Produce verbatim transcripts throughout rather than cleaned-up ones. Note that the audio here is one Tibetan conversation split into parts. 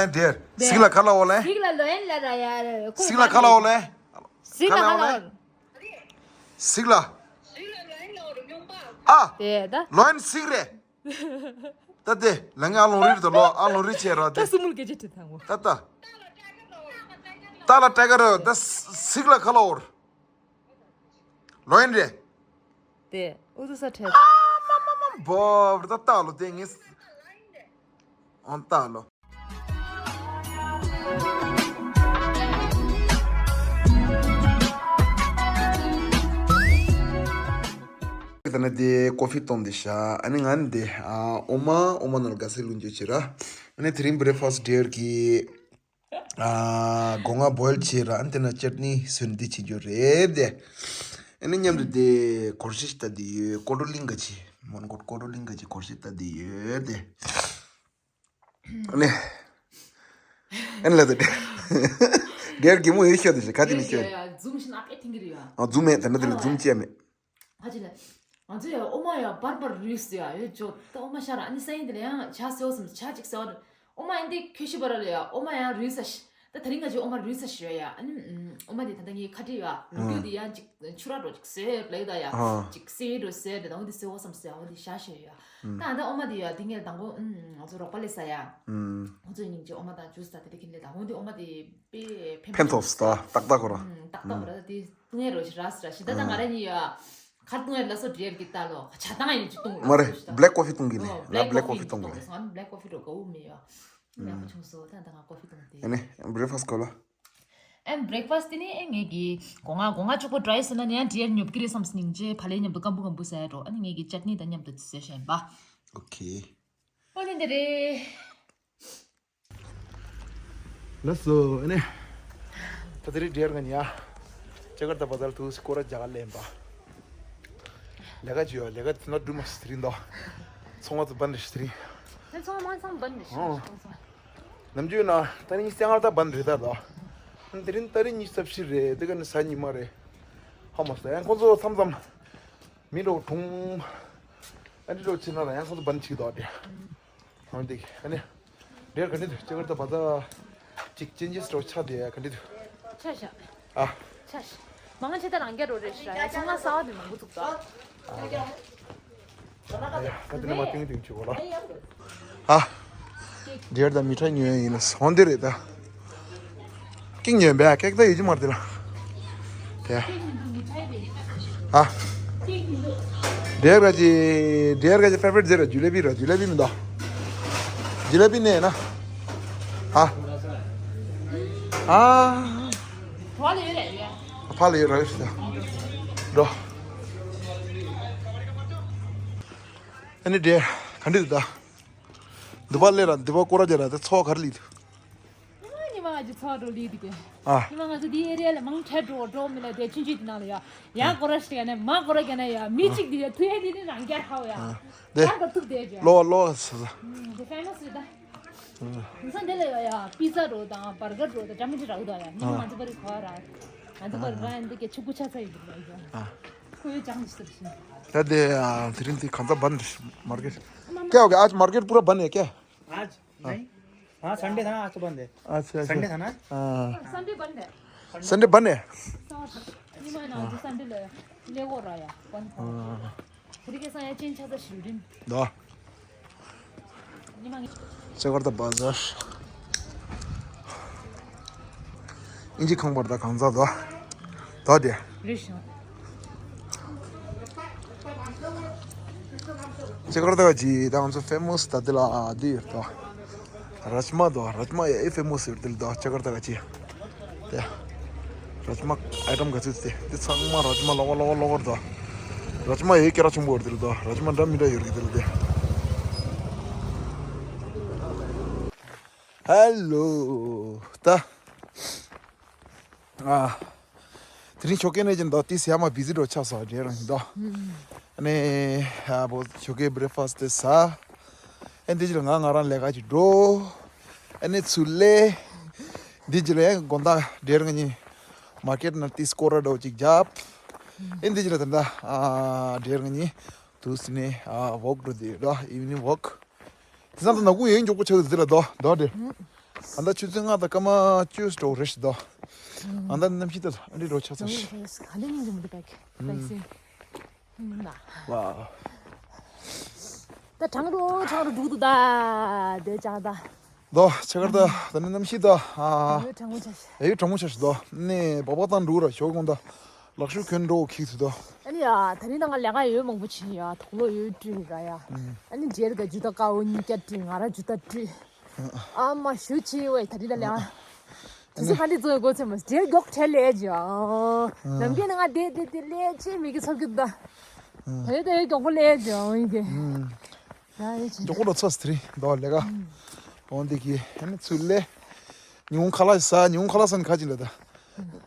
ཨེ་འདིར། གཟིག་ལ་ཁ་ལ་འོ་ལེ། གཟིག་ལ་ལོ་ཡན་ལ་ར་ཡ་ར། གཟིག་ལ་ཁ་ལ་འོ་ལེ། གཟིག་ལ་ཁ་ལ་འོ་ལེ། གཟིག་ལ། ཨ། དེ་ད། ལོ་ཡན་གཟིག་རེད། ད་དེ་ལ་ངའི་ཨ་ལོང་རིར་དུ་ལོ་ཨ་ལོང་རི་ཆེ་ར་དེ། ད་སུ་མུལ་གེ་ཅི་ཐི་ཐང་གོ། ད་ད། ད་ལ་ཏྲ་ག་ར་ད་གཟིག་ལ་ཁ་ལ་འོར། ལོ་ཡན་རེད། དེ་ཨུ་ཚུགས་ས་ཁྲལ། ཨ་མ་མ་མ་བོ་ད་ལྟ་ལོ་དེ་ངས་ཨོ་ལྟ་ལོ། ད་ནི་དེ་ཀོ་ཕི་བཏུང་དེ་ཤ། ཨ་ནི་ང་ནི་དེ་ཨ་ཨོ་མ་ཨོ་མ་ནོར་ག་སེ་ལུང་རྒྱུ་ཆེ་ར། ཨ་ནི་དེ་རིང་བྷི་རེག་ཕ་སི་ཌེར་གི་ཨ་སྒོ་ང་བོལ་ཆེ་ར། ཨ་ནི་དེ་ན་ཅར་ནི་སོན་འདི་ཆེ་རྒྱུ་རེད་དེ། ཨ་ནི་མཉམ་དུ་དེ་སྐོར་ཞིག་ལྟ་དེ་ཡོད། ཀོ་ཏོ་ལིང་ག་ཆེ་མོན་གྷོ་ཀོ་ཏོ་ལིང་ག་ཆེ་སྐོར་ཞིག་ལྟ་དེ་ཡོད་དེ། ཨ་ནི། ཨ་ནི་ལ་དེ། ཌེར་གི་མོ་ཡོད་ཤོད་དེ་ཤ་ཁ་ཅི་ནི་ཤོད། ཛུམ་ཤིན་ཨ་པེ་ཐིང་གི་རེད་ཡ། ཨ་ཛུམ་མེད་དེ་ན་དེ་ལ་ཛུམ་ཅེ་མེད། ཁ་ཅི་ལ། ང་ཚོ་ཡ་ཨོ་མ་ཡ་བར་བར་རུས་སུ་ཡ་ཡོད་ཅོ། ད་ཨོ་མ་ཤ་ར་ཨ་ནི་སེང་དེ་ལ་ཡང་ཇ་སེའོ་སམ་ཇ་ཅིག་སེའོ། ཨོ་མ་ཨ་འདི་ཁྱོད་ཤི་བ་ར་ལ་ཡ་ཨོ་མ་ཡང་རུས་ས་ཤི། ད་དེ་རིང་ང་ཚོ་ཨོ་མ་རུས་ས་ཤི་ཡ་ཡ། ཨ་ནི་ཨོ་མ་དེ་ད་ལྟ་ངའི་ཁ་ཏི་ཡ་ལུག་རྒྱུ་དེ་ཡ་ཅིག་ཆུ་ར་འགྲོ་ཅིག་སེ་ལེ་ད་ཡ། ཨ། ཅིག་སེ་འགྲོ་སེ་དེ་ད་ཨོ་འདི་སེའོ་སམ་སེ་ཨོ་འདི་ཤ་ཤི་ཡ་ཡ། ད་ཨ་ད་ཨོ་མ་དེ་ཡ་དེ་ངས་དང་པོ་ང་ཚོ་རོགས་པ་ལས་ས་ཡ། ང་ཚོ་སྙིང་རྗེ་ཨོ་མ་དང་ཇུས་ད་དེ་དེ་ཁྱིན་ལེ་ད་ཨོ་འདི་ཨོ་མ་དེ་པེ་ཕན་ཕན་ཐོགས་ད་ཏག་ཏག་གོ་ར། ཏག་ཏག་གོ་ར་དེ་ཏུང་ཡ་རོ་ཤི་ར་སི་ར་ཤི་ད་ད་ང་ར་ཉི་ཡ། ཁར་ཏུང་ཡ་ལ་སོ་འདྲེར་གི་ལྟ་ལོ། ཆ་ཏང་ཡིན་ཅི་ཏུང་ལ་མ་རེད། སོ་ཤི་ད། བྷི་ལེག་ཀོ་ཕི་ཏུང་གི་ལེ། ཨོ་ལ་བྷི་ལེག་ཀོ་ཕི་ཏུང་གི་ལེ། ང་བྷི་ལེག་ཀོ་ཕི་འགྲོ་ག་འུ་མི་ཡ། ཡ་ཁ་ཆུང་སོ་ད་ད་ང་ཀོ་ཕི་ཏུང་དེ། ཨ་ནི་བྷི་རེག་ཕ་སི་གོ་ལ། ཨན་བྷི་རེག་ཕ་སི་དེ་ནི་ཨེ་ངེད་ཀྱི་སྒོ་ང་སྒོ་ང་གཅིག་པོ་ཌ་རའི་ཟེར་ན་ནི་ཡང་འདྲེར་ཉོབ་ཀྱི་རེད་བསམ་སྙིང་རྗེ་བ་ལས་མཉམ་དུ་སྐམ་པོ་སྐམ་པོ་ཟ་ཡ་འགྲོ། ཨ་ནི་ངེད་ཀྱི་ཅར་ནི་དང་མཉམ་དུ་བཟོས་བཞིན་པ། ཨོ་ཁེ། ཨོ་ནི་འདི་རེད། ལགས་སོ་ཨ་ནི། ད་དེ་རིང་འདྲེར་ང་ཉ། ཅ་ཀར་ཏ་བ་ཛར་དུ་སྐོར་ར་རྒྱག་ལེན་པ། ལས་ཀ་བྱོས་ལས་ཀ་དེ་ན་སྒྲུབ་མ་སི་དེ་རིང་ད། ཚོང་བ་ཚོ་བན་རེ་ཤི་དེ་རིང་། ཨེ་ཚོང་བ་མང་ཚང་བན་རེ་ཤི་ཨོ། ཚོང་ཚོང་། ནམ་རྒྱུན་ན་ད་རིང་སེང་ཨར་ད་བན་རེ་ད་ད། དེ་རིང་ད་རིང་ཉི་ཤུ་རྩ་བཞི་རེད་དེ་ག་ནི་གཟའ་ཉི་མ་རེད། ཧ་མ་སོ་ཡང་ཁོང་ཚོ་མཚམས་མཚམས། མི་འགྲོ་གྲོང་། ཨ་འདི་འགྲོ་ཕྱིན་ན་ལ་ཡང་ཁོང་ཚོ་བན་ཅིག་དོ་དེ། ཨ་འདི་ཨ་ནི། འདྲེར་ག་འདྲི་འདུག་ཅ་ཀར་ཏ་བ་ཛར་ཅིག་ཅེན་ཇེས་འགྲོ་ཆགས་དེ་ག་འདྲི་འདུག་ཆ་ཤ། ཨ། ཆ་ཤ། མང་ཆེ་ད་རང་རྒྱ་རོ་རེ་ཤ་ཡ་ཚང་མ་ས་བ་དེ་མང་པོ་ཚུགས་ད། ད་དེ་ནས་མ་ཏིང་ཏིང་བྱེད་གོ་ལ། ཨ། འདྲེར་ད་མི་ཁྲ་ཉོས་ཡིན་ལ་སོང་དེ་རེད་ད། ཀིང་ཉོས་པས་ཀེག་ད་ཡོད་ཀྱི་མ་རེད་ལ། དེ། ཨ། འདྲེར་ག་ཅི་འདྲེར་ག་ཅི་ཕེ་ཕེ་རེད་ཟེར་ར་ཇུ་ལེ་བི་ར་ཇུ་ལེ་བི་མི་འདུག་ཇུ་ལེ་བི་ནས་ན། ཨ། ཨ། ཕ་ལ་ཡོད་ར་ཡོད་ཤི་ད། འགྲོ། ཨ་ནི་འདྲེར་ག་འདྲི་འདུག་ད། འདི་པ་ལས་ར་འདི་པ་སྐོར་ར་རྒྱ་ར་དེ་ཚོགས་ག་རེ་ལི་འདུག་ཉི་མ་ང་ཚོ་ཚོགས་འགྲོ་ལི་འདུག་གས། ཨ། ཉི་མ་ང་ཚོ་འདི་ཨེ་རི་ཡ་ལ་མང་ཁྲལ་འགྲོ་འགྲོ་མི་ལ་དེ་ཆུང་ཆུང་དེ་ནང་ལ་ཡ། ཡང་སྐོར་ར་ཞིག་ཡ་ནས་མ་སྐོར་ར་རྒྱ་ན་ཡ་མི་གཅིག་འདི་ཡ་ཐུ་ཡ་འདི་ནི་རང་རྒྱ་ཧའོ་ཡ། ཨ། དེ། ཡང་ག་ཐུག་དེ་རྒྱ། ལོ་ལོ་ས་ས། ཨུམ་དེ་ཕེ་མ་སི་རེད་ད། ཨུམ། ས་འདི་ལ་ཡ་ཡ་པི་ཛ་འགྲོ་དང་བར་གར་འགྲོ་དང་འདྲ་མི་འདྲ་རག་དང་ཡ་ཉི་མ་ང་ཚོ་པ་རི་གོ་ར། ང་ཚོ་པ་རི་ར་ཡ་འདི་གས་ཆུ་ཀུ་ཆ་ཚ་ཡི་འདུག་ཡ། ཨ། ཁོ་ཡོད་ཅང་ཟེར་ཞིང་། ད་དེ་ཨ་དེ་རིང་དེ་གང་ཚ་བན་མར་ཀེ་ཊ། क्या हो गया आज मार्केट पूरा बंद है क्या? आज नहीं। हाँ संडे था ना आज तो बंद है। अच्छा अच्छा। संडे था ना। हाँ। संडे बंद है। संडे बंद है। ཉི་མ་ནང་ཚོ་སན་ཌེ་ལ་ལེ་འོ་ར་ཡ་བན། ཨ། དེ་རིང་ཁ་སང་ཡ་ཅན་ཆ་ཚ་ཞིག་རིན། ད། ཉི་མ་ངས། ཅ་ཀར་ཏ་བ་ཛར། ཨིན་ཇི་ཁང་པར་ད་གང་ཚ་ད། ད་དེ། རེད་ཤག་ཅ་ཀར་ཏ་ག་ཅི་ད་ང་ཚོ་ཕེ་མོ་སི་ད་དེ་ལ་འདི་ཡོད་ད། རཱཇ་མ་དོ་རཱཇ་མ་ཡ་ཨེ་ཕེ་མོ་སི་ཡོད་དེ་ལ་ད་ཅ་ཀར་ཏ་ག་ཅི། དེ། རཱཇ་མ་ཨའི་ཊམ་ག་ཚོད་དེ་དེ་ཚང་མ་རཱཇ་མ་ལོག་ལོག་ལོག་ལོག་ད། རཱཇ་མ་ཡ་ཨེ་སྐད་གྲགས་ཆེན་པོ་ཡོད་དེ་ལ་ད་རཱཇ་མ་འདྲ་མི་འདྲ་ཡོད་རེད་དེ་ལ་དེ། ཧེ་ལོ། ད། ཨ། དེ་རིང་ཞོགས་ཀས་ནས་ཀྱི་འདུག་ཏི་སི་ཡ་མ་བི་ཟི་འགྲོ་ཆགས་སོང་རེད་རང་འདུག་ཨ་ནི་ཨ་བོ་ཞོགས་ཀས་བྷི་རེག་ཕ་སི་དེ་ཟ། ཨེ་འདི་ཅི་ལ་ང་ང་རང་ལས་ཀ་ཅིག་འགྲོ། ཨ་ནི་ཚུར་སླེབས། འདི་ཅི་ལ་ཡང་དགོང་དག་འདྲེར་ང་གཉིས་མར་ཀེཊ་ནང་ཏི་སྐོར་ར་འགྲོ་ཅིག་རྒྱབ། ཨེ་འདི་ཅི་ལ་ད་ལྟ་ཨ་འདྲེར་ང་གཉིས་དུས་ནས་ཨ་ཝོག་འགྲོ་དེ་ར་ཨི་ཝི་ནིང་ཝོག་དེ་ཙམ་དུ་ནག་ཁུང་ཡོད་མགྱོགས་པོ་ཆགས་ཟེར་ལ་དོ་དོ་དེ། ཨ་ད་ཆུ་ཚོད་ལྔ་དང་སྐར་མ་བཅུ་འགྲོ་རེ་ཞིག་འདུག་ཨ་ད་གནམ་གཤིས་ད་ཨ་འདྲི་རོ་ཆགས་ཚར་ཤག་ཧ་ལས་ཉིན་རྒྱུན་དུ་བེག་བེག་སིན་ན། ཝའོ། ད་གྲང་རུ་གྲང་རུ་འདུག་འདུག་ད་དེ་ཅང་ད། དོ་ཆ་གར་ད་ད་ནི་གནམ་གཤིས་ད་ཨ། ཡོད་གྲང་མོ་ཆགས་ཤག་ཨེ་ཡོད་གྲང་མོ་ཆགས་ཤག་དོ་ནི་སྦག་སྦག་བཏང་འདུག་ར་ཞོགས་གོང་ད་ལག་ཤུ་གྱོན་འགྲོ་ཁིག་ཚུ་དོ། ཨ་ནི་ཡ་ད་ནི་ད་ང་ལས་ཀ་ཡོད་མང་པོ་བྱིན་ཡ་དུག་ལོག་ཡོད་བཀྲུས་ར་ཡ། ཨ་ནི་རྗེར་ག་ཇུ་ད་ཀ་འོ་གཉིས་བསྐྱར་བཀྲུས་ང་ར་ཇུ་ད་བཀྲུས། ཨ་མ་ཞུ་ཆེ་བས་ད་ནི་ད་ལས་ཀ། དུས་ཚོད་ག་འདྲ་ཚོད་གོ་ཚེ་མ་རྗེར་མགྱོགས་ཁྲལ་ལས་ཇི་ཨ། ནམ་རྒྱུན་ནི་ང་དེ་དེ་དེ་ལས་ཆེ་མི་གི་ཚོར་གི་ད། ད་ནི་ད་ཡོད་མགྱོགས་པོ་ལས་ཇི་ཨ་ཡིན་གི། ཡ་ཡོད་ཆེ། མགྱོགས་པོ་ལ་ཚོད་སི་ཏི་རི་འདུག་ལས་ཀ་འོང་དེ་གི་ཨ་ནི་ཚུར་ལས། ཉི་ཧོང་ཁ་ལག་ཟ་ཉི་ཧོང་ཁ་ལག་ཟ་ནི་ཁ་ཅིག་ལ་ད།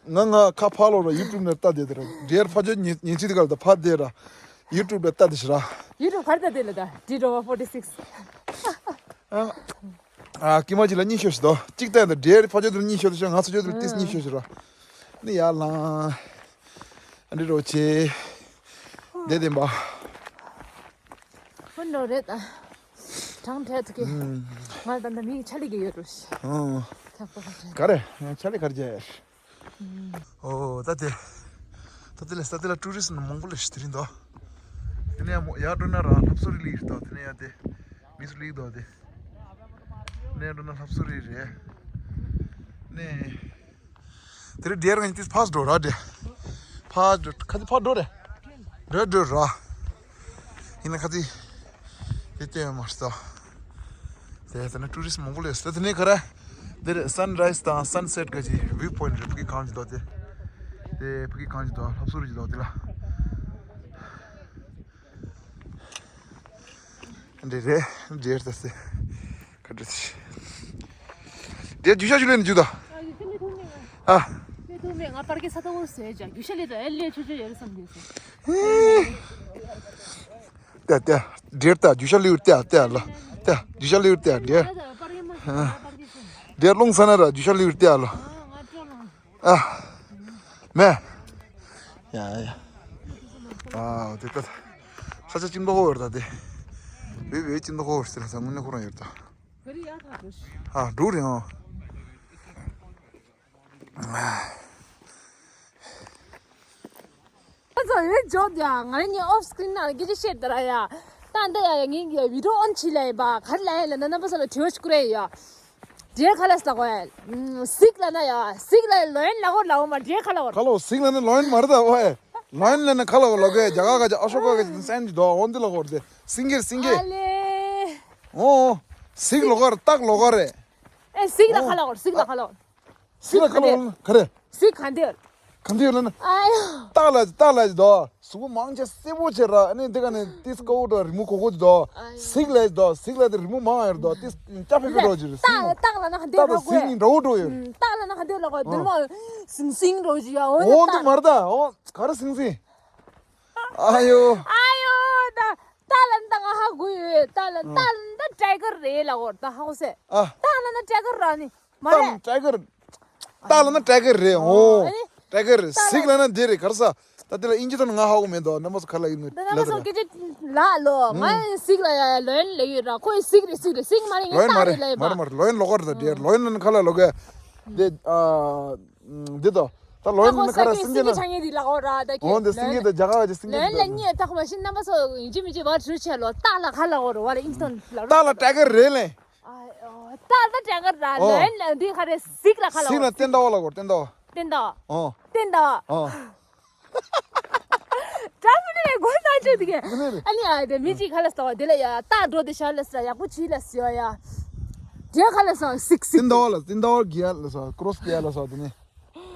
ང་ང་ཁ་ཕར་ལོག་ར་ཡུ་ཊུབ་ནས་ལྟ་བསྡད་དེ་ར་འདྲེར་ཕ་ཇོ་ཉེ་ཉེ་ཆི་དེ་ག་ལ་ད་ཕར་བསྡད་ར་ཡུ་ཊུབ་ལ་ལྟ་བསྡད་ཤི་ར། ཡུ་ཊུབ་ག་རེ་ལྟ་བསྡད་ལ་ད་ཌི་ཌོ་བ་ཕོར་ཊི་སིག་སི། ཨ་ཀི་མ་ཅི་ལ་གཉིས་ཤོད་ཤི་དོ་གཅིག་ལྟ་ཡ་ད་འདྲེར་ཕ་ཇོ་དེ་ལ་གཉིས་ཤོད་དེ་ཤོད་ང་ཚོ་ཇོ་དེ་ལ་ཏིས་གཉིས་ཤོད་ཤི་ར། ནི་ཡ་ལང་། ཨ་འདྲི་རོ་ཆེ། བསྡད་བསྡད་པ། ཧོན་འགྲོ་རེད་ད། གྲང་འཕྲལ་ཐུག་གི། ང་ད་ལྟ་མིའི་ཆ་ལི་གི་ཡོད་རུ་ཤི། ཨང་། ཁག་པོ་ཁག་ཅན། ག་རེ་ཆ་ལི་གར་རྒྱ་ཡར། ཨོ་ད་དེ། ད་དེ་ལས་ད་དེ་ལ་ཊུ་རི་སི་མང་པོ་ལས་ཤི་དེ་རིང་དོ། དེ་ནས་ཡར་འགྲོ་ན་ར་ལྷབ་སོ་རི་ལིག་དོ་དེ་ནས་ཡར་དེ། མི་སུ་ལིག་དོ་དེ། དེ་ནས་འགྲོ་ན་ལྷབ་སོ་རི་རེད། ནས། དེ་རིང་འདྲེར་ང་ཏིས་ཕར་འགྲོ་ར་འདྲེ། ཕར་འགྲོ་ཁ་ཏི་ཕར་འགྲོ་རེ། འགྲོ་འགྲོ་ར། ཡིན་ན་ཁ་ཏི། དེ་ལྟོས་མ་སོ། དེ་ལྟ་ན་ཊུ་རི་སི་མང་པོ་ལས་སོ་དེ་ནས་ཁ་ར། དེ་རེད་སན་རའི་སི་དང་སན་སེཊ་ག་ཅི་བིའུ་པོ་ཡིན་རེད་ཕ་གི་གང་ཅི་དོ་དེ། དེ་ཕ་གི་གང་ཅི་དོ་ལྷབ་སོ་རི་ཅི་དོ་དེ་ལ། འདྲེ་རེད་འདྲེ་རེད་ད་སེ། ག་འདྲ་སེ། འདྲེ་རྒྱུ་ཤ་ཞུ་ལེན་རྒྱུ་ད། ཨ། ལེ་ཐུབ་མེད་ང་པར་ཀེ་ས་ཏོ་བོ་སེ་ཇ་རྒྱུ་ཤ་ལེ་ད་ཨེ་ལེ་ཆོ་ཆོ་ཡོད་བསམ་གྱི་སོ། ཏེ་ཏེ་འདྲེ་ད་རྒྱུ་ཤ་ལེ་ཡོད་ཏེ་ཏེ་ལ་ཏེ་རྒྱུ་ཤ་ལེ་ཡོད་ཏེ་འདྲེ། འདྲེ་རླུང་ས་ན་ར་རྒྱུ་ཤ་ལེ་ཡོད་ཏེ་ལ། ཨ། མེ། ཡ་ཡ། ཨ་དེ་ལྟ། ས་ཆ་ཅིག་མདོག་ཁོ་ཡོད་ད་དེ། བེ་བེ་ཅིག་མདོག་ཁོ་ཡོད་ཟེར་ལ་ས་དངོས་གནས་ཁོ་རང་ཡོད་ད། ཨ་འགྲོ་རེད་ཨང་། ཁོ་ཚོ་ཡོད་འཇོག་ཡ་ང་རང་ཉིད་ཨོཕ་སི་ཀི་རིན་ནང་སྐད་ཆ་བཤད་དར་ཡ། ད་འདི་ཡ་ཡ་ངའི་ཡ་བི་ཌིའོ་ཨོན་བྱེད་ལ་ཡིན་པ་ག་རེ་ལ་ཡིན་ལ་ན་རྣམ་པ་ཚོ་ལ་དྲི་བ་ཞིག་བསྐུར་ཡ་ཡ། འདྲེ་ཁ་ལག་ཟ་གོ་ཡ། སིག་ལ་ན་ཡ། སིག་ལ་ལོ་ཡན་ལ་གོ་ལ་འོ་མ་འདྲེ་ཁ་ལག་གོ། ཁ་ལོ་སིག་ལ་ན་ལོ་ཡན་མ་རེད་ད་འོ་ཨེ། ལོ་ཡན་ལ་ན་ཁ་ལག་གོ་ལོ་གོ་ཡ་རྒྱ་ག་ག་ཅི་ཨ་ཤོ་ག་ག་ཅི་སན་ཅི་དོ་འོ་འདི་ལ་གོ་རེད་སིང་གེར་སིང་གེ། ཨ་ལེ། འོ། སིག་ལོ་ག་རེད་སྟག་ལོ་ག་རེད། ཨེ་སིག་ལ་ཁ་ལག་གོ་སིག་ལ་ཁ་ལག་གོ། སིག་ལ་ཁ་ལག་གོ་ག་རེད། སིག་ག་འདིར། ག་འདིར་ལ་ན། ཨ་ཡོ། སྟག་ལ་སྟག་ལ་དོ། གཟུགས་པོ་མང་ཆེ་སེར་པོ་ཆེ་ར་ཨ་ནི་འདི་ག་ནས་ཏིས་ཀོ་དོ་རི་མོ་གོ་གོ་དོ། ཨ་ཡོ། སིག་ལ་དོ་སིག་ལ་དེ་རི་མོ་མང་ཡོད་དོ་ཏིས་སྐྱ་ཕེ་ཕེ་རོ་ཅི་རེད་སིག་སྟག་ལ་ན་ག་འདིར་སྟག་དང་སིག་གཉིས་འདྲ་བོ་འགྲོ་ཡོད། སྟག་ལ་ན་ག་འདིར་ལ་གོ་འདིར་མ་སིང་སིང་རོ་ཅི་ཡ་འོ་འོ་འདི་མ་རེད་ད་འོ་ག་རེ་སིང་སིང་། ཨ་ཡོ། ཨ་ཡོ་ད། སྟག་ལ་ན་ད་ང་ཧ་གོ་ཡོད་སྟག་ལ་ན་ད་ལ་ན་ད་ཊའི་གར་རེད་ལ་གོ་ད་ཧ་གོ་སེ། ཨ། སྟག་ལ་ན་ཊའི་གར་ར་ནི། མ་རེད། ཊའི་གར། སྟག་ལ་ན་ཊའི་གར་རེད་འོ། ཨ་ནི། ཊའི་གར་རེད་སིག་ལ་ན་འདི་རེད་ག་རེ་ཟ། ད་དེ་ལ་ཨིན་ཇི་ཐོག་ནས་ང་ཧ་གོ་མེད་དོ་རྣམ་པ་ཚོ་ག་ལ་ཡིན་ནོ་ད་རྣམ་པ་ཚོ་སྐད་ཆ་ལ་ལོ་ང་ཡང་སིག་ལ་ཡ་ཡ་ལོ་ཡན་ལ་ཡོད་ར་ཁོ་ཡི་སིག་རེད་སིག་རེད་སིག་མ་རེད་ངའི་སྟག་རེད་ལ་ཡིན་པ། མ་རེད་མ་རེད་ལོ་ཡན་ལོ་ག་རེད་ད་དེ་ལོ་ཡན་ལ་ན་ཁ་ལ་ལོ་ག་དེ་ཨ། འདི་དོ། ད་ལོ་ཡན་ན་ཁ་ར་སིང་གེ་ན། འོ་འདི་སིང་གེ་ད་རྒྱ་གར་གྱི་སིང་གེ་ལོ་ཡན་ལ་གཉིས་ཐག་མ་ཤིན་རྣམ་པ་ཚོ་ཡིན་གཅིག་མིན་གཅིག་བར་ཞུ་ཆེ་ལོ་སྟག་ལ་ཁ་ལ་འོ་རོ་བ་ལ་ཨིན་སྟོན་ལ་རོ། སྟག་ལ་ཊའི་གར་རེད་ལེ། སྟག་ལ་ཊའི་གར་ར་ལོ་ཡན་ལ་འདི་ཁ་རེ་སིག་ལ་ཁ་ལ་འོ། སིག་ལ་བསྟན་ད་བ་ལ་གོ་བསྟན་ད་བ། བསྟན་ད་བ། ཨོ། བསྟན་ད་བ། ཨོ། ད་མི་ནི་མེད་གོ་ས་ཆོད་དེ་གས། ཨ་ནི་ཨ་དེ་མི་གཅིག་ཁ་ལ་སོ་དེ་ལ་ཡ་སྟག་འགྲོ་དེ་ཤར་ལ་སོ་ཡག་པོ་བྱིས་ལ་སོ་ཡ། དེ་ཁ་ལ་སོ་སིག་སིག་སྟེང་ཟླ་བ་ལ་སྟེང་ཟླ་བ་གི་ཡ་ལ་སོ་ཀྲོ་སི་གི་ཡ་ལ་སོ་དེ་ནི།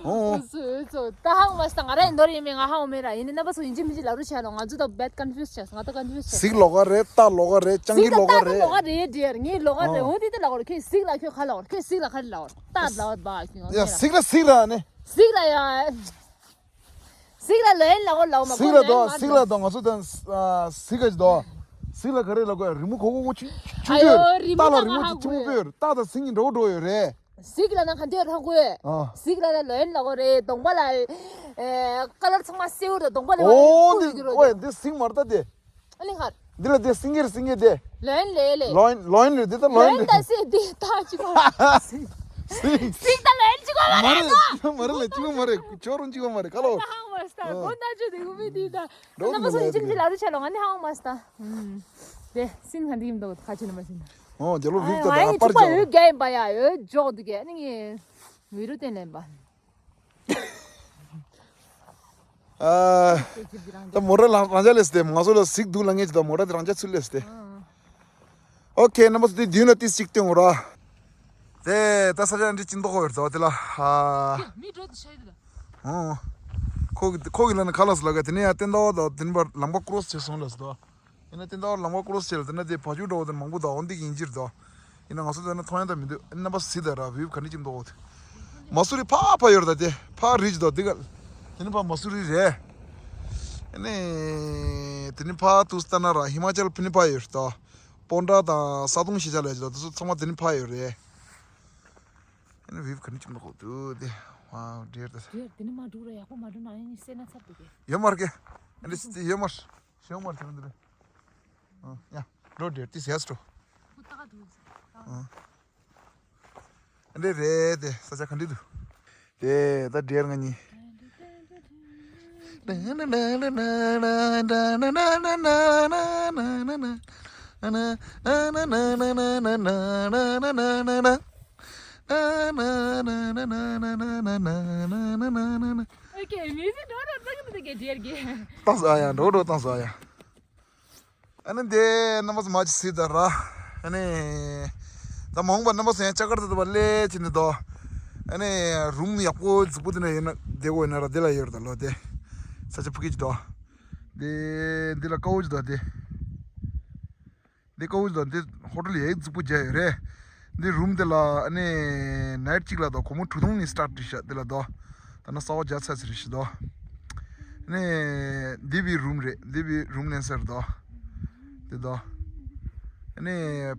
ཨོ། སུ་སུ་ད་ཧང་མ་སྟ་ང་ར་ཡིན་དོར་ཡིན་མེད་ང་ཧང་མེད་ར་ཡིན་ནི་རྣམ་པ་ཚོ་ཡིན་གཅིག་མིན་གཅིག་ལ་རུ་ཆ་ལོ་ང་ཚོ་ད་བེད་ཀོན་ཕིའུ་སི་ཆ་སོང་ང་ད་ཀོན་ཕིའུ་སི་ཆ་སོང་། སིག་ལོག་ག་རེད་སྟག་ལོག་ག་རེད་སྤྱང་ཀི་ལོག་ག་རེད། སིག་ལོག་ག་རེད་འདི་ལ་གོ་ར་ཁྱེད་སིག་ལ་ཁྱོད་ཁ་ལ་གོ་ར་ཁྱེད་སིག་ལ་ཁ་ལ་གོ་ར་སྟག་ལ་བ་ཁྱོད་ཡ་སིག་ལ་སིག་ལ་ནི། སིག་ལ་ཡ། སིག་ལ་ལོ་ཡན་ལ་གོ་ལ་མ་སིག་ལ་དོ་སིག་ལ་དོ་ང་ཚོ་དང་སིག་ག་ཅི་དོ། སིག་ལ་ག་རེ་ལ་གོ་ཡ་རི་མོ་གོ་གོ་གོ་ཆུ་ཆུ་ཨ་ཡོ་ཆུ་རི་མོ་སྟག་ལ་ལ་རི་མོ་ཧ་ཆུ་ཆུ་མོ་གོ་པོ་ཡོད་རེད་སྟག་དང་སིང་གི་འགྲོ་འགྲོ་ཡོད་རེད། སིག་ལ་ན་ག་འདོད་ཧ་གོ་ཨ། སིག་ལ་ན་ལོ་ཡན་ལ་གོ་རེད་གདོང་པ་ལ་ཨེ་ཀ་ལར་ཚང་མ་སེའུ་རེད་གདོང་པ་ལ་ཨོ་འདི་ཨོ་འདི་སིང་མར་ད་དེ། ཨ་ལེ་ཧར། འདི་ལ་དེ་སིང་གེ་རེད། སིང་གེ་དེ། ལོན་ལེ་ལེ། ལོན་ལོན་རེད། དེ་ད་ལོན་ལོན་རེད། ད་སེ་འདི་ད་གཅིག་པ། སིང་། སིང་ད་ལོན་གཅིག་པ་མ་མ་རེད། རེད། མ་རེད་ལ་གཅིག་པ་མ་རེད། ཁྱོད་རང་གཅིག་པ་མ་རེད། ཁ་ལོ། ད་ཧང་མ་སྟ། ཨ། མགོ་ན་ཅོ་དེ་གུ་མི་དེ་ད། རོགས་རྣམ་པ་ཚོ་ཡིན་ཅིག་ཅིག་ལ་རུ་ཆ་ལོ། ང་ནི་ཧང་མ་སྟ། ཨུམ། དེ་སིང་ཧ་འདི་ཡིན་འདུག་ཁ་ཆེ་ནམ་པ་སིང་། ཨོ་རྒྱལ་པོ་ཨ་ཝིབ་ད་ཨ་ད་ཡིན་པར་གཅིག་པ་ཅང་། ཡོད་རྒྱ་ཡིན་པ་ཡ། ཡོད་འཇོག་འདུག་གས། ཨ་ནི་ངས་མི་རུ་བསྟན་ལེན་པ། ཨ། ད་མོ་ཊ་རང་རང་ཅག་ལས་སྟེ། ང་ཚོ་ལ་གཟིག་འདུག་ལ་ངེས་ཀྱི་ད་མོ་ཊ་དེ་རང་ཅག་ཚུར་ལས་སྟེ། ཨོ་ཁེ། རྣམ་པ་ཚོ་དེ་མདུན་ལ་ཏིས་གཅིག་སྟོན་འོ་ར། དེ་ད་ས་ཆ་འདི་ཅི་མདོག་ཁོ་ཡོད་ཙོ་དེ་ལ། ཨ། མི་འགྲོ་དུ་ཤ་ཡི་ད། ཨོ། ཁོ་གི་ཁོ་གི་ལ་ནི་ཁ་ལགས་སུ་ལ་ག་དེ་ནས་ཡང་བསྟན་ཟླ་བ་དང་དེ་ནས་པར་ལམ་ཁ་ཀྲོ་སི་བྱས་སོང་ལ་སུ་དོ། ཡིན་ན་དེ་འདྲ་ལམ་ཁ་ཀོ་རོ་སེལ་དེ་ན་དེ་བ་ཕྱུགས་འདྲ་བོ་དེ་མང་པོ་དང་འོ་འདི་ཡིན་གྱི་རེད་དོ། ཡིན་ན་ང་ཚོ་དེ་ན་མཐོང་ཡ་ད་མི་འདུག་རྣམ་པ་སི་ད་ར་བིའུ་ག་འདྲ་ཅིག་འདུག་འོ་དེ། མ་སུ་རི་ཕ་ཕ་ཡོད་རེད་ད་དེ། ཕ་རིས་དོ་དེ་ག་དེ་ནི་ཕ་མ་སུ་རི་རེད། ཨ་ནི་དེ་ནི་ཕ་ཏུ་སྟ་ན་ར་ཧི་མ་ཅལ་ཕི་ནི་ཕ་ཡོད་རེད་དོ། པོན་ཏྲ་དང་ས་དོང་ཤི་ཆ་ལ་ཡོད་རེད་དོ། དེ་ཚོ་ཚང་མ་དེ་ནི་ཕ་ཡོད་རེད། ཨ་ནི་བིའུ་ག་འདྲ་ཅིག་འདུག་འོ་དེ། ཝའོ་འདྲེར་ད། འདྲེར་དེ་ནི་མ་འགྲོ་ར་ཡག་པོ་མ་འགྲོ་ན་ཡིན་སེ་ན་ཚབ་འདུག་གས། ཡོད་མ་རེད་གས། ཨ་ནི་ཡོད་མ་རེད། ཤེས་མ་རེད་དེ་འདི་རེད། ཨ། ཡ། འགྲོ་འདྲེ་ཏིས་ཡས་འགྲོ། ཁོ་ཏག་འདུག་ཨ། འདི་རེད་དེ་ས་ཆ་ག་འདྲ་འདུག་དེ་ད་འདྲེར་ང་གཉིས། ཨོ་ཁེ། མི་ཚེ་འགྲོ་འགྲོ་ཙག་འདུག་གས་འདྲེར་གས། ཏང་སོ་ཨ་ཡ། འགྲོ་འགྲོ་ཏང་སོ་ཨ་ཡ། ཨ་ནི་དེ་རྣམ་པ་ཚོ་མ་ཅིག་སྲིད་ད་ར། ཨ་ནི། ད་མ་འོངས་པ་རྣམ་པ་ཚོ་ཡང་ལྕགས་མཁར་དེ་དུ་བ་སླེབས་ཕྱིན་ནས་དོ། ཨ་ནི། རུམ་ཡག་པོ་རྫིག་པོ་དེ་ན་ཡོད་ན་བསྡད་དགོས་ཡོད་ན་ར་དེ་ལ་ཡོད་རེད་ད་ལོ་དེ། ས་ཆ་ཕུ་གེ་ཅིག་དོ། དེ། འདི་ལ་དཀར་པོ་ཅིག་དོ་དེ། འདི་དཀར་པོ་ཅིག་དོ་འདི་ཧོ་ཊེལ་ཡག་རྫིག་པོ་རྒྱག་ཡོད་རེད། འདི་རུམ་དེ་ལ་ཨ་ནི། ནའིཊ་གཅིག་ལ་དོ་སྒོར་མོ་དྲུག་སྟོང་ནས་སི་ཊར་ཊི་རེད་ཤག་དེ་ལ་དོ། ད་ན་གསར་པ་རྒྱག་ཚར་ཚར་རེད་ཤི་དོ། ནས་འདི་བི་རུམ་རེད། འདི་བི་རུམ་ལེན་ས་རེད་དོ། དེ་དོ། ནས་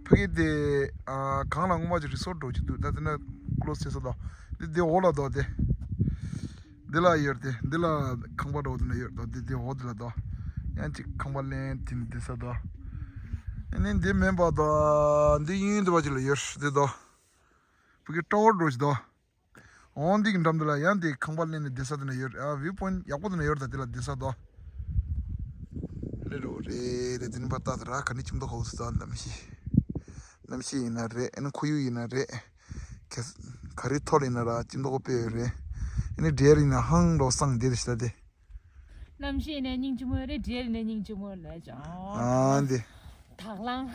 ཕ་གི་དེ་ཨ་གང་ལ་སྔོན་མ་ཅིག་རི་སོར་ཊི་འགྲོ་ཅིག་འདུག་ད་དེ་ན་ཀློ་སི་བྱེད་ས་དོ། འདི་འདི་འོག་ལ་དོ་དེ། འདི་ལ་ཡོད་དེ། འདི་ལ་ཁང་པ་འགྲོ་དེ་ན་ཡོད་དོ། འདི་འདི་འོག་དེ་ལ་དོ། ཡང་ཅིག་ཁང་པ་ལེན་དེ་ནི་བསྡད་ས་དོ། ནས་འདི་མེན་པ་དོ། འདི་གཡས་གཡོན་དེ་བ་ཅིག་ལ་ཡོད་དེ་དོ། ཕ་གི་ཊ་ཝར་འགྲོ་ཅིག་དོ། འོང་འདི་གི་འགྲམ་དུ་ལ་ཡང་དེ་ཁང་པ་ལེན་ནས་བསྡད་ས་དེ་ན་ཡོད་རེད། ཨ་བིའུ་པོ་ཡིན་ཡག་པོ་དེ་ན་ཡོད་རེད་ད་དེ་ལ་བསྡད་ས་དོ། རེད་རོ་རེད་རེད། དེ་ནི་པ་ཏག་ཏག་ར་ག་ནི་ཁྱིམ་ཐོག་ཧོ་སི་ཙང་གནམ་གཤིས། གནམ་གཤིས་ཡིན་ན་རེད། ཨ་ནི་ཁོར་ཡུག་ཡིན་ན་རེད། ག་ག་རེ་ཐོག་ལ་ཡིན་ན་ར་ཁྱིམ་ཐོག་ཧོ་དཔེ་ཡོད་རེད། ཨ་ནི་འདྲེར་ཡིན་ན་ཧང་རོ་སང་དེ་རེད་ཤི་ད་དེ། གནམ་གཤིས་ནས་སྙིང་རྗེ་མོ་རེད། འདྲེ་ནས་སྙིང་རྗེ་མོ་ལས་ཀྱང་། ཨ་འདི། དག་ལང་།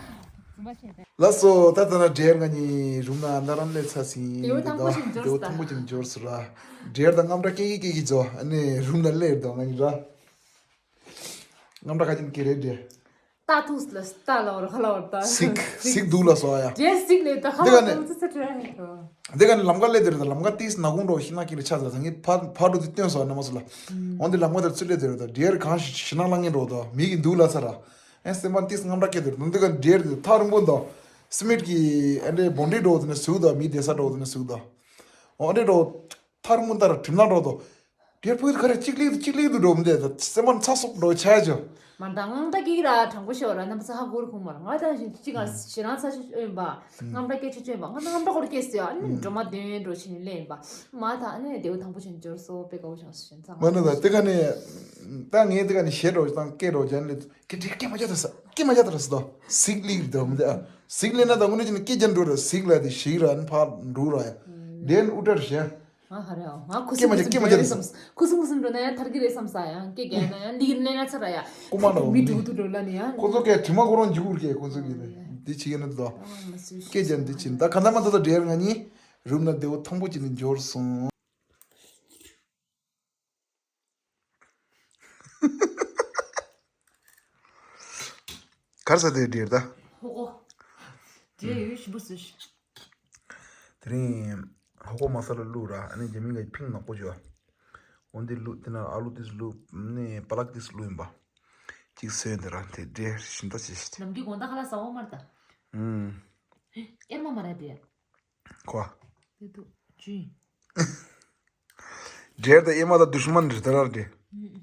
འཛུམ་པ་བྱས་ཏེ། ལགས་སོ། ད་ལྟ་ན་འདྲེར་ང་གཉིས་རུམ་ན་ཨ་མདའ་རམ་སླེབས་ཚར་ཟིན། དེའུ་ཐང་པོ་ཞིག་འབྱོར་དེའུ་སོང་། ཐང་པོ་ཞིག་འབྱོར་སོང་ར། འདྲེར་དང་རྔམ་སྐྲག་སྐྱེ་གི་སྐྱེ་གི་ཚོ་ཨ་ནི་རུམ་ན་སླེབས་དང་ང་གཉིས་ར། རྔམ་སྐྲག་ཁ་ཅན་སྐྱེ་རེད་འདྲེ། ཏ་ཐུག་ལ་སྟ་ལ་བར་ཁ་ལ་བར་ཏ། སིག་སིག་འདུག་ལ་སོ་ཡ། རྒྱལ་སིག་ལས་ཏ་ཁ་ལ་འདི་ག་ནས་ཏ་ཙི་ཙི་ཏྲ་ཧེ་ཏོ། འདི་ག་ནས་ལམ་ཁ་སླེབས་དེ་རེད་ད། ལམ་ཁ་ཏིས་ན་གུང་འགྲོ་ཤི་ན་ཀི་རེ་ཆ་ཟ་ད་ངས་ཕ་ཕ་འགྲོ་དུས་སྟོན་སོ་ན་མ་སོ་ལ། འོན་ཏེ་ལམ་ཁ་དེར་ཚུར་སླེབས་དེ་རེད་ད། རྒྱལ་གང་ཞིག་ཞི་ན་ལང་ངེ་འགྲོ་ད་མི་གི་འདུག་ལ་ས་ར། ཨེ་སེམས་པ་ཏིས་རྔམ་སྐྲག་སྐྱེ་དེ་རེད། འདི་ག་རྒྱལ་དེ་ཐག་རིང་པོ་འདུག་སི་མིད་ཀྱི་ཨ་འདྲེ་བོན་ཌི་འགྲོ་དེ་ནས་ཟུག་ད། མི་བསྡད་ས་འགྲོ་དེ་ནས་ཟུག་ད། འོ་ཨ་འདྲེ་འགྲོ། ཐག་རིང་པོ་ད་ར་གྲིམ་ལ་འགྲོ་དོ། རྒྱལ་ཕུག་ག་རེ་གཅིག་ལེགས་དུ་གཅིག་ལེགས་དུ་འགྲོ་མི་འདུག་ད་སེམས་པ་ཚ་སོག་འགྲོ་ཆ་ཅོ། མ་ད་ངང་ད་ཀི་ར་དྲང་པོ་ཤོར་ར་རྣམ་པ་ཚ་ཧ་གོ་རུ་ཁུངས་མར་ང་ད་ཞིག་གཅིག་ག་ཞེ་རང་ཚ་ཤོ་ཨོན་པ་ངམ་ད་སྐད་ཆ་ཅོན་པ་ང་ད་ངམ་ད་གོ་རུ་སྐད་སོ་ཡ་ཨ་ནི་འགྲོ་མ་དེ་འགྲོ་ཕྱིན་ལེན་པ་མ་ད་ཨ་ནི་དེའུ་དང་པོ་ཕྱིན་འབྱོར་སོ་པེ་དགའ་བོ་བྱང་སོ་ཞེན་ཚ་མ་ནི་ད་དེ་ག་ནས་ད་ངས་དེ་ག་ནས་ཞེ་འགྲོ་དང་སྐད་འགྲོ་ཇན་ལེ་ཀི་ཀི་ཀི་མ་ཇ་ད་ས་ཀི་མ་ཇ་ད་ར་ས་ད་སིག་ལིག་རི་ད་མི་ད་སིག་ལེ་ན་ད་ངོ་ནས་ཀི་ཇན་འགྲོ་ར་སིག་ལ་དེ་ཞིག་ར་ཨ་ནི་ཕ་འགྲོ་ར་ཡ་དེན་ཨུ་ཏར་ཞེ། ང་ཧ་རེ་ཨོ། ང་ཁུ་སིམ་ཁུ་སིམ་འགྲོ་ཡ་རེད་བསམ། ཁུ་སིམ་ཁུ་སིམ་འགྲོ་ན་ཡང་ཐར་གི་རེད་བསམ་ས་ཡང་སྐད་རྒྱག་ན་ཡང་འདི་གི་ལེན་ན་ཚར་ཡ། ཀུ་མ་ན་མི་འགྲོ་གི་འདུག་འགྲོ་ལ་ནི་ཡང་། ཁོ་ཚོ་སྐད་དྲི་མ་ཁོ་རང་འཇུག་གི་ཁོ་ཚོ་གི་འདི་བྱེད་ཀྱི་ན་འདུག་སྐད་རྒྱག་འདི་བྱེད་ད་ག་ན་མ་ད་ད་འབྲེལ་ང་གཉིས་རུམ་ན་བདེ་བོ་ཐང་པོ་བྱེད་ནས་འབྱོར་སོང་། གར་ས་དེ་འདྲེར་ད། ཧོ་གོ། འདྲེ་ཡོད་ཞིམ་པོ་ཟོས། དེ་རིང་ཧོ་གོ་མ་ས་ལ་བླུགས་ར་ཨ་ནི་རྒྱ་མི་ག་ཕིང་ནག་པོ་བྱོས། འོན་ཏེ་བླུགས་དེ་ན་ཨ་ལུ་དེ་བླུགས་ནི་པ་ལག་དེ་བླུགས་ཡིན་པ། གཅིག་སོན་དེ་ར་དེ་འདྲེ་ཞིམ་ད་ཆེ་ཞིག་དེ། ནམ་རྒྱུན་དགོང་དག་ཁ་ལག་ཟ་འོ་མར་ད། ཨུམ། ཨེ་མ་མ་ར་དེ། ཁོ། དེ་དུ་ཇུན། འདྲེ་ད་ཨེ་མ་ད་དུཤ་མན་རེད་ད་ར་འདྲེ། ཨུམ།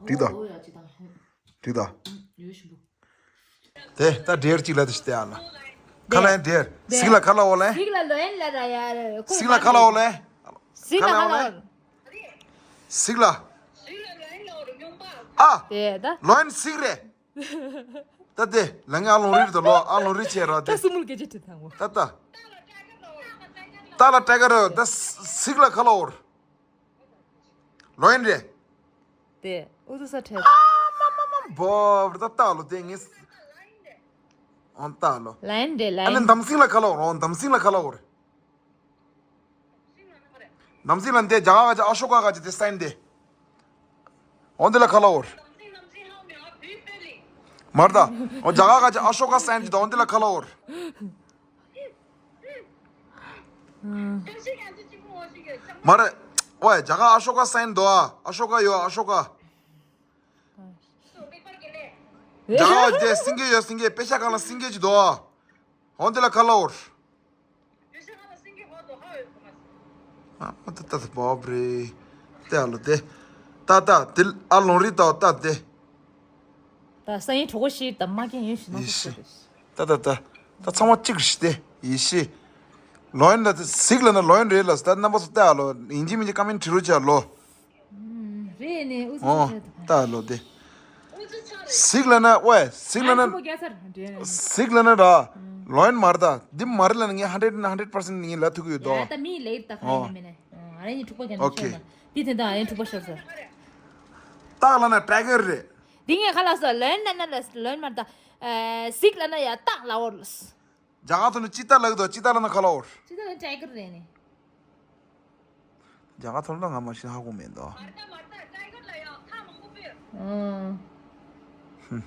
འགྲིག་དང་། འོ་ཡ་ཅི་དང་། འགྲིག་དང་། ཡོད་ཞུ་འདུག་དེ་ད་འདྲེར་གཅིག་ལ་དེ་ཞི་བདེ་ཨ་ལ། ཁ་ལན་འདྲེར། གཟིག་ལ་ཁ་ལ་འོ་ལན། གཟིག་ལ་ལོན་ལ་ར་ཡ་ར་ཁོ་གཟིག་ལ་ཁ་ལ་འོ་ལན། གཟིག་ལ་ཁ་ལ་འོ། གཟིག་ལ། ཨ། དེ་ད། ལོན་གཟིག་རེད། ད་དེ་ལ་ངས་ཨ་ལོང་རིར་དུ་ལོ་ཨ་ལོང་རི་ཆེ་ར་དེ། ད་སུ་མུལ་སྐད་ཆ་དྲི་ཐང་གོ། ད་ད། ད་ལ་ཏྲ་ག་རོ་ད་གཟིག་ལ་ཁ་ལ་འོར། ལོན་རེད། དེ་ཨུ་ཚུགས་ས་ཁྲལ། ཨ་མ་མ་མ་བོབ་ད་ལྟ་ལོ་དེ་ངས། ཨོ་ལྟ་ལོ། ལན་རེད་ལན། ཨ་ནི་འདམ་སིང་ལ་ཁ་ལ་འོར་ཨོ་འདམ་སིང་ལ་ཁ་ལ་འོར། འདམ་སིང་ལ་འདི་རྒྱ་གར་ག་ཅི་ཨ་ཤོ་ཀ་ག་ཅི་དེ་སན་དེ། ཨོ་འདི་ལ་ཁ་ལ་འོར། མར་ད། ཨོ་རྒྱ་གར་ག་ཅི་ཨ་ཤོ་ཀ་སན་ཅི་དོ་ཨོ་འདི་ལ་ཁ་ལ་འོར། མ་རེད། ཨོའི་རྒྱ་གར་ཨ་ཤོ་ཀ་སན་དོ་ཨ་ཨ་ཤོ་ཀ་ཡོ་ཨ་ཤོ་ཀ། རྒྱ་གར་དེ་སིང་གེ་ཡོད་སིང་གེ་དཔེ་ཆ་གང་ལ་སིང་གེ་ཅི་དོ། འོན་དེ་ལ་ཁ་ལ་འོར། ཨ་ཏ་ཏ་ཏ་བབ་རེ། ཏེ་ཨ་ལོ་ཏེ། ཏ་ཏ་ཏེ་ཨ་ལོང་རི་ཏ་ཏ་ཏེ། ད་ས་ཡིན་གྲོགས་ཤིག་དང་མ་ཀེན་ཡོད་ཤི་ན་ཡེ་ཤི། ཏ་ཏ་ཏ། ད་ཚང་མ་གཅིག་རེད་ཤི་ཏེ་ཡེ་ཤི། ལོ་ཡིན་ལ་ཏེ་གཟིག་ལ་ན་ལོ་ཡིན་རེད་ལ་ད་རྣམ་པ་ཚོ་ཏེ་ཨ་ལོ་ཡིན་གཅིག་མིན་གཅིག་ཀ་མེན་བྲི་རོགས་བྱ་ལོ། རེད་ནས་ཨུ་ཚུགས་ཨོ་བྱས་ད། ད་ལོ་དེ། གཟིག་ལ་ན་ཝེ་གཟིག་ལ་ན། ཨ་ཁོ་རྒྱ་ཚར་འདྲེན། གཟིག་ལ་ན་ར། ལོ་ཡིན་མར་ད། འདི་མར་ལ་ན་ངས་ཧན་ཌེད་ན་ཧན་ཌེད་པར་སེན་ངས་ལ་ཐུག་གི་ཡོད་དོ། ད་མི་ལེགས་ད་ཁ་ཡིན་མེད་ནས། ཨ་རེ་ཡིན་འཁྲུག་པ་རྒྱ་ན་ཨོ་ཁེ། ཆོད་ན། འདི་དེ་ད་ཨ་རེ་འཁྲུག་པ་ཤོར་ས། སྟག་ལ་ན་ཊའི་གར་རེད། འདི་ངས་ཁ་ལ་སོ་ལོ་ཡིན་ན་ན་ལ་ལོ་ཡིན་མར་ད། གཟིག་ལ་ན་ཡ་སྟག་ལ་འོར་ལ། རྒྱ་གར་ཐོག་ནས་ཅི་ཏ་ལགས་དོ་ཅི་ཏ་ལ་ན་ཁ་ལ་འོར། ཅི་ཏ་ལ་ཊའི་གར་རེད་ནས། རྒྱ་གར་ཐོག་ལ་ང་མ་ཤེས་ཧ་གོ་མེད་དོ། ཨང་།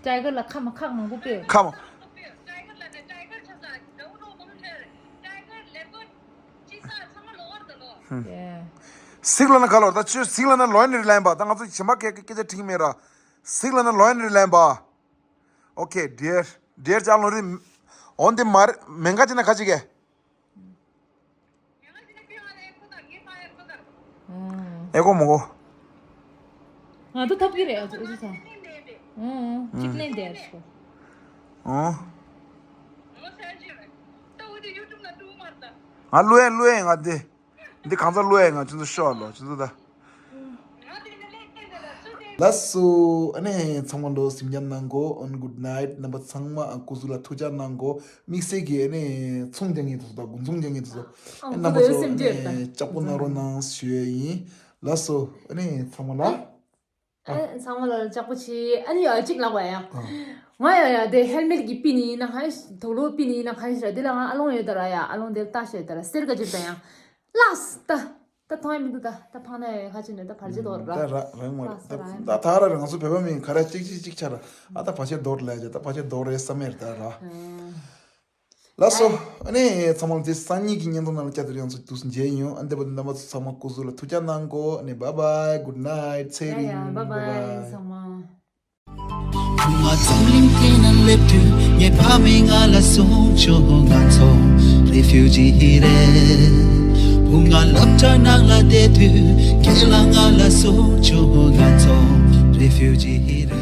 ཊའི་གར་ལ་ཁ་མ་ཁག་མང་པོ་སྤོས། ཁ་མ། ཡེ། གཟིག་ལ་ན་ཁ་ལ་འོར་ད་ཆོས་གཟིག་ལ་ན་ལོ་ཡིན་རེད་ལན་པ་ད་ང་ཚོ་གཞན་པ་སྐད་སྐད་ཆ་དྲིས་མེད་ར། གཟིག་ལ་ན་ལོ་ཡིན་རེད་ལན་པ། ཨོ་ཁེ་ཌིར་ཌིར་ཅག་ལོ་རི། འོན་ཏེ་མར་མེན་ཁ་ཅི་ན་ཁ་ཅི་གེ། ཨེ་གོ་མོ་གོ། ང་ཚོ་ཐབས་ཀྱི་རེད་ཨ་ཚོ་ཨུ་ཚོ་ཚང་། ཨོ་གཅིག་ལེན་དེ་ཨ་ཚོ། ཨོ། ང་ལུས་ཡེ་ལུས་ཡེ་ང་དེ། འདི་གང་ཚ་བློ་ཡ་ང་ཁྱོད་ཚོ་ཤོག་ལོ་ཁྱོད་ཚོ་ད། ལགས་སོ། ཨ་ནི་ཚང་མ་ལོ་སིམ་རྒྱ་གནང་གོ་ཨོན་གུད་ནའིཊ། རྣམ་པ་ཚང་མ་སྐུ་གཟུགས་ལ་ཐུགས་ཅག་གནང་གོ་དམིགས་བསལ་གྱི་ཨ་ནི་ཚོང་རྒྱག་མཁན་དེ་ཚོ་དང་དགུན་ཚོང་རྒྱག་མཁན་དེ་ཚོ་ཨ་རྣམ་པ་ཚོ་ཨ་ནི་ལྕགས་པོ་གནང་རོགས་གནང་ཞུ་ཡས་ཡིན། ལགས་སོ། ཨ་ནི་ཚང་མ་ལ། ཨེ་ཚང་མ་ལ་ལྕགས་པོ་ཆེ། ཨ་ནི་ཡ་གཅིག་ལབ་པ་ཡ། ང་ཡ་ཡ་དེ་ཧེལ་མེད་ཀྱི་པི་ནི་ཡིན་ན་གང་ཡིན་དོག་ལོ་པི་ནི་ཡིན་ན་གང་ཡིན་ཞེ་དྲག་དེ་ལ་ང་ཨ་ལོང་ཡོད་ད་ར་ཡ། ཨ་ལོང་དེ་ལ་ལྟ་ཞེ་ད་ར་གསེར་ག་ཅིག་ད་ཡ། ལགས་ད། ད་མཐོང་ཡ་མི་འདུག་ད་ད་ཕང་ན་ཡ་ཁ་ཅིག་ནས་ད་བར་ཆད་དོར་ར། ད་ར་རང་མ་རེད། ལགས་ད་རང་ད་ད་ར་རང་ཚོ་བོད་པ་མིན་ག་ར་གཅིག་གཅིག་གཅིག་ཆ་ར། ཨ་ད་བར་ཆད་དོར་ལས་ཀྱ་ད་བར་ཆད་དོར་རེད་བསམ་མེད་རེད་ད་ར། ལགས་སོ། ཨ་ནི་ཚང་མ་ལ་དེ་སང་ཉིན་གྱི་བརྙན་ཐུང་ནང་ལ་བསྐྱར་དུ་ཡང་ཚུར་དུས་མཇལ་ཡོང་། ཨ་འདི་བར་དུ་རྣམ་པ་ཚོ་ཚང་མ་སྐུ་གཟུགས་ལ་ཐུགས་ཅག་གནང་གོ་ཨ་ནི་bye bye good night ཚེ་ཡ་ཡ་རིང་bye bye bye bye ཚང་མ། བུ་ང་འཛམ་གླིང་སྟེང་ན་སླེབས་དུས་ངའི་ཕ་མས་ང་ལ་གསུངས་བྱུང་ང་ཚོ་རེ་ཕིའུ་ཇི་རེད། བུ་ང་སློབ་གྲྭ་ནང་ལ་བསྡད་དུས་ཁྱེད་ལ་ང་ལ་གསུངས་བྱུང་ང་ཚོ་རེ་ཕིའུ་ཇི་རེད།